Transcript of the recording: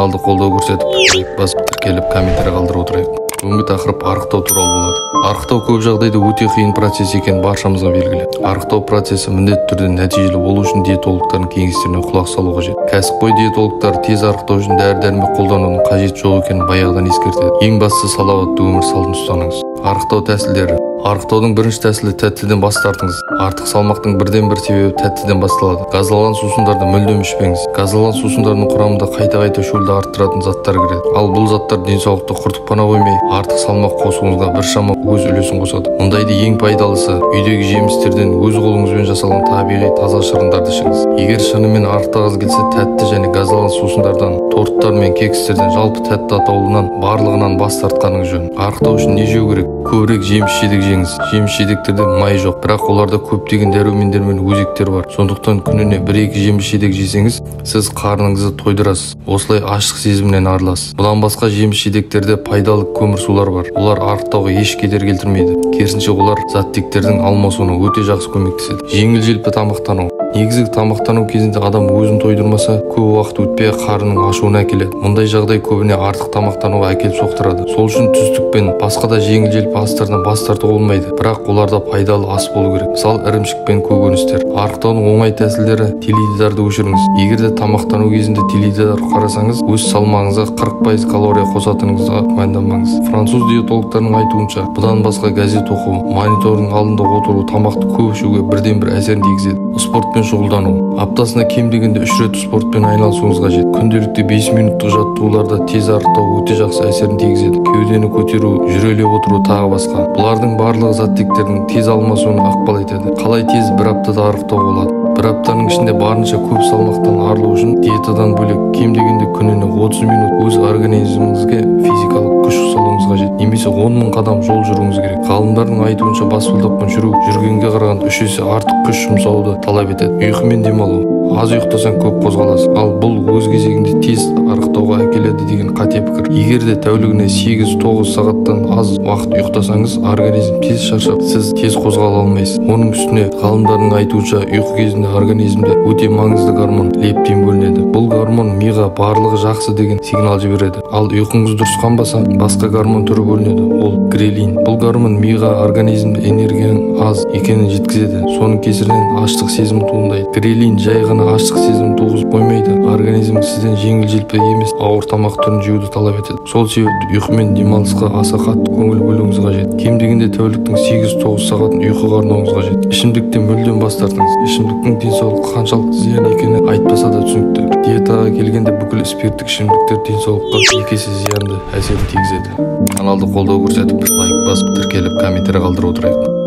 Каналды қолдау көрсетіп, лайк басып, тіркеліп, комментарий қалдырып отырайық. Бүгінгі тақырып арықтау туралы болады. Арықтау көп жағдайда өте қиын процесс екені баршамызға белгілі. Арықтау процесі міндетті түрде нәтижелі болу үшін диетологтардың кеңестеріне құлақ салу қажет. Кәсіпқой диетологтар тез арықтау үшін дәрі-дәрмек қолданудың қажеті жоқ екенін баяғыдан ескертеді. Ең бастысы салауатты өмір салтын ұстаныңыз. Арықтау тәсілдері. Арықтаудың бірінші тәсілі тәттіден бас тартыңыз. Артық салмақтың бірден-бір себебі тәттіден басталады. Газдалған сусындарды мүлдем ішпеңіз. Газдалған сусындардың құрамында қайта-қайта шөлді арттыратын заттар кіреді. Ал бұл заттар денсаулықты құртып қана қоймай, артық салмақ қосуыңызға біршама өз үлесін қосады. Мұндайды ең пайдалысы үйдегі жемістерден өз қолыңызбен жасалған табиғи таза шырындарды ішіңіз. Егер шынымен арықтағыңыз келсе, тәтті және газдалған сусындардан, торттар мен кекстерден, жалпы тәтті атаулынан барлығынан бас тартқаныңыз жөн. Арықтау үшін не жеу керек? Көбірек жеміс-жидек жеңіз. Жеміс-жидектерде май жоқ, бірақ оларда көптеген дәрумендер мен өзектер бар. Сондықтан күніне 1-2 жеміс-жидек жесеңіз, сіз қарныңызды тойдырасыз. Осылай аштық сезімінен арыласыз. Бұдан басқа жеміс-жидектерде пайдалы көмірсулар бар. Олар арықтауға еш кедергі келтірмейді. Керісінше, олар заттектердің алмасуына өте жақсы көмектеседі. Жеңіл-желпі тамақтану. Негізгі тамақтану кезінде адам өзін тойдырмаса, көп уақыт өтпей қарнының ашуына әкеледі. Мұндай жағдай көбіне артық тамақтануға әкеліп соқтырады. Сол үшін түстік пен басқа да жеңіл-желпі астардан бас тартуға болмайды. Бірақ оларда пайдалы ас болу керек. Мысалы, ірімшік пен көкөністер. Арықтаудың оңай тәсілдері: теледидарды өшіріңіз. Егер де тамақтану кезінде теледидар қарасаңыз, өз салмағыңызға 40% калория қосатыныңызға күмәнданбаңыз. Француз диетологтарының айтуынша, бұдан басқа газет оқу, монитордың алдында отыру тамақты көп ішуге бірден-бір әсерін тигізеді. Спортпен шұғылдану. Аптасына кем дегенде 3 рет спортпен айналысуыңыз қажет. Күнделікті 5 минуттық жаттығуларда тез арықтау өте жақсы әсерін тигізеді. Кеудені көтеру, жүрелеп отыру тағы басқа. Бұлардың барлығы заттектердің тез алмасуына ықпал етеді. Қалай тез бір аптада арықтауға болады? Бір аптаның ішінде барынша көп салмақтан арылу үшін диетадан бөлек кем дегенде күніне 30 минут өз организміңізге физикалық күш салуыңыз қажет. Немесе 10 мың қадам жол жүруіңіз керек. Ғалымдардың айтуынша, баспалдақпен жүру жүргенге қарағанда 3 есе артық күш жұмсауды талап етеді. Ұйқы мен демалу. Аз ұйықтасаң көп қозғаласың. Ал бұл өз кезегінде тез арықтауға әкеледі деген қате пікір. Егер де тәулігіне 8-9 сағаттан аз уақыт ұйықтасаңыз, организм тез шаршап, сіз тез қозғала алмайсыз. Оның үстіне ғалымдардың айтуынша, ұйқы кезінде организмде өте маңызды гормон лептин бөлінеді. Бұл гормон миға барлығы жақсы деген сигнал жібереді. Ал ұйқыңыз дұрыс қанбаса, басқа гормон түрі бөлінеді. Ол грелин. Бұл гормон миға организмде энергияның аз екенін жеткізеді. Соның кесірінен аштық сезімі туындайды. Грелин жай ғана аштық сезімін туғызып қоймайды. Организм сізден жеңіл-желпі емес, ауыр тамақ түрін жеуді талап етеді. Сол себепті ұйқы мен демалысқа аса қатты көңіл бөлуіңіз қажет. Кем дегенде тәуліктің 8-9 сағатын ұйқыға арнауыңыз қажет. Ішімдіктен мүлдем бас тартыңыз. Ішімдіктің денсаулыққа қаншалықты зиян екені айтпаса да түсінікті. Диетаға келгенде бүкіл спирттік ішімдіктер денсаулыққа екі есе зиянды әсерін тигізеді. Каналды қолдау көрсетіп, лайк басып, тіркеліп, комментарий қалдырып отырайық.